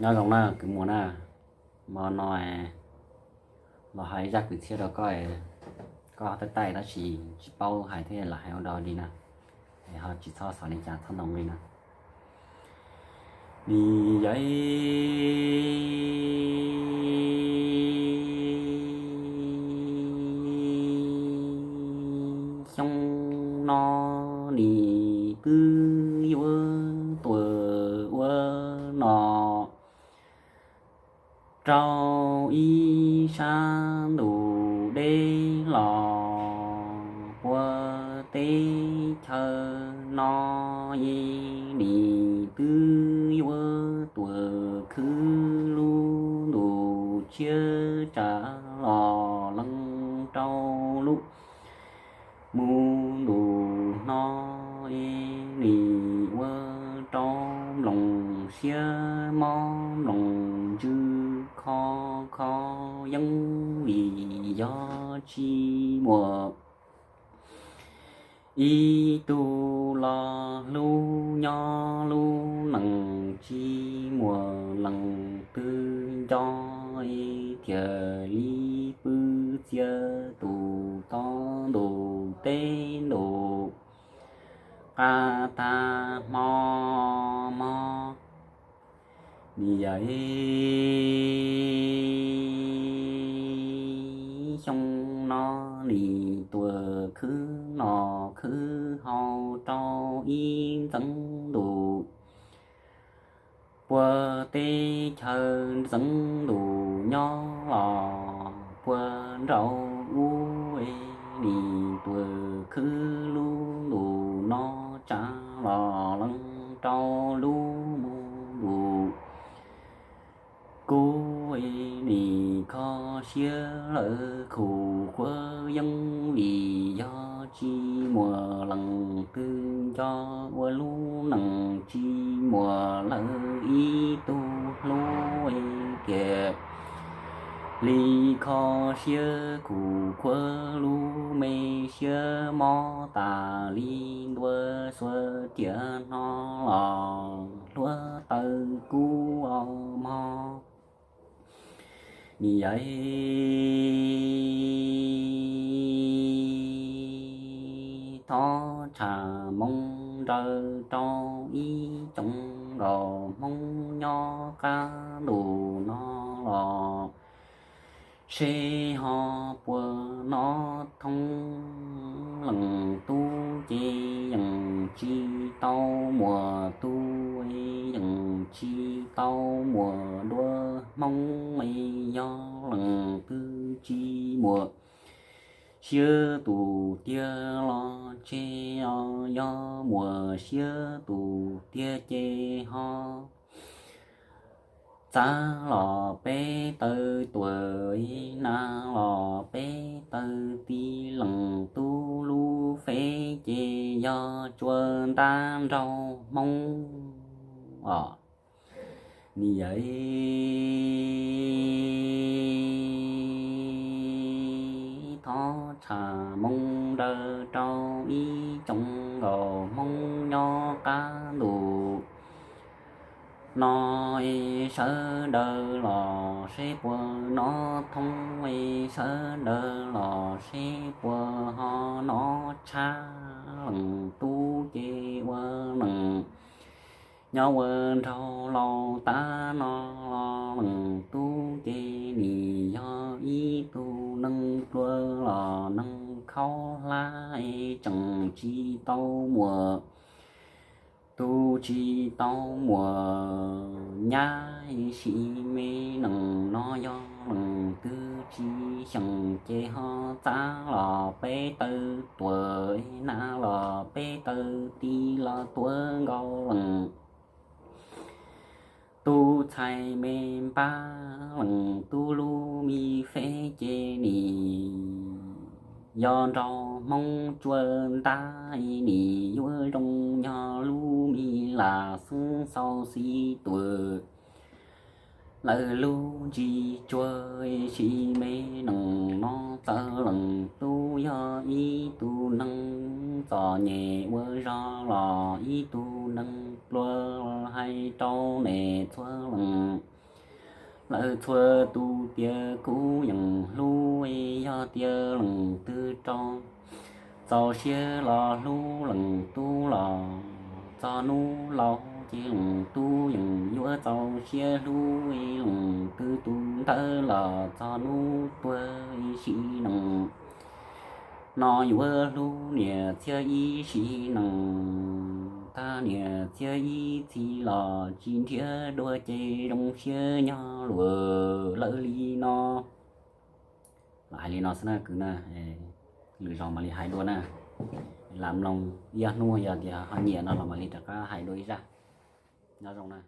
Nyob zoo na kwv muam na, hmo no los hais zaj kwv txhiaj rau koj, koj ho taij taij tab sis tsis paub hais thiab los hais ua dog dig na, es ho tsis txhob xav li cas txhob ntoo li na. Nim yog xyoo no nim twb yuav tuaj ua no rau ib sab ntuj deb los puag teb chaws no, yeej nim twb yuav tuaj khwv lub ntuj tshiab tsa los lees rau lub mus ntuj no, es nim ua rau nploos siab mob nploos ntsws kho kho yeeb vim yog tsis muaj ib tug los hlub nyob lub neej, tsis muaj leej twg nco thiaj li pw txias tus tod ntuj teb ntuj qab tag hmo mog. Nim yog xyoo no nim tuaj khwv noj khwv haus rau ib ntxeev ntuj puag teb chaws ntxeev ntuj nyob los puag nraud ub, es nim tuaj khwv lub ntuj no tsa los lees rau lub mus ntuj kub, es nim kho siab lawm khuv khuav yeeb vim yog tsis muaj leej twg nco ua lub neej, tsis muaj lawm ib tug hlub, es thiaj li kho siab khuv khuav lub me siab mob tas li ntua xuas tiam no los hluav taws kub os mog. Nim yog thov tshaj moo nrawm rau ib tsoom nkauj Hmoob nyob qab ntuj no los seb ho puas nov thoob. Leej tub ces yeej tsis tau muaj tub, yeej tsis tau muaj dua Hmoob, yog leej twg tsis muaj siab tus tiag los tseg os, yog muaj siab tus tiag ces ho txav los peb taw tuam, na los peb taw ti. Leej tub lub feb ces yog tsuas ntab nraug Hmoob os. Nim yog thov tshaj moo nrawm rau ib tsoom nkauj Hmoob nyob qab ntuj no, es sawv daws los seb puas nov thoob, es sawv daws los seb puas ho nov tshaj. Leej tub ces ua neej nyob ua nraug laus tas no los leej tub ces nim yog ib tug neeg pluag los neeg khaub hlab, es tseem tsis tau muaj tub tsis tau muaj nyab, sim me neej no yog leej twg tsis xyeem ces ho txav los peb taw tuam, na los peb taw ti los tuav nkaus leej tub txhais me npab. Leej tub lub me feb ces nim yog nraug Hmoob tsuas ntab, nim yuav zoo yog lub me lam xeeb xau xis tuam lawv lub ntsis tsuag. Sim me neej no txawm leej tub yog ib tug neeg txom nyem ua zog los ib tug neeg plua hais rau nej txhua leej, lawv txhua tus tias kuv yeej hlub. Yog tias leej twg rau txaus siab los hlub leej tub los, txog hnub laus ces leej tub yeej yuav txaus siab hlub leej twg tus ntawd los, txog hnub tuag ib sim neej no yuav hlub niam txiv ib sim neej, tag niam txiv ib txhis los tsis nrhiav dua ces zoo siab nyob luag lawm li no. Los hais li no xwb na kwv na, lwm zaus mam li hais dua na. Lam mloog ib ob hnub yog tias ho nyiam no los mam li rov qab hais dua ib zaj. Nyob zoo na.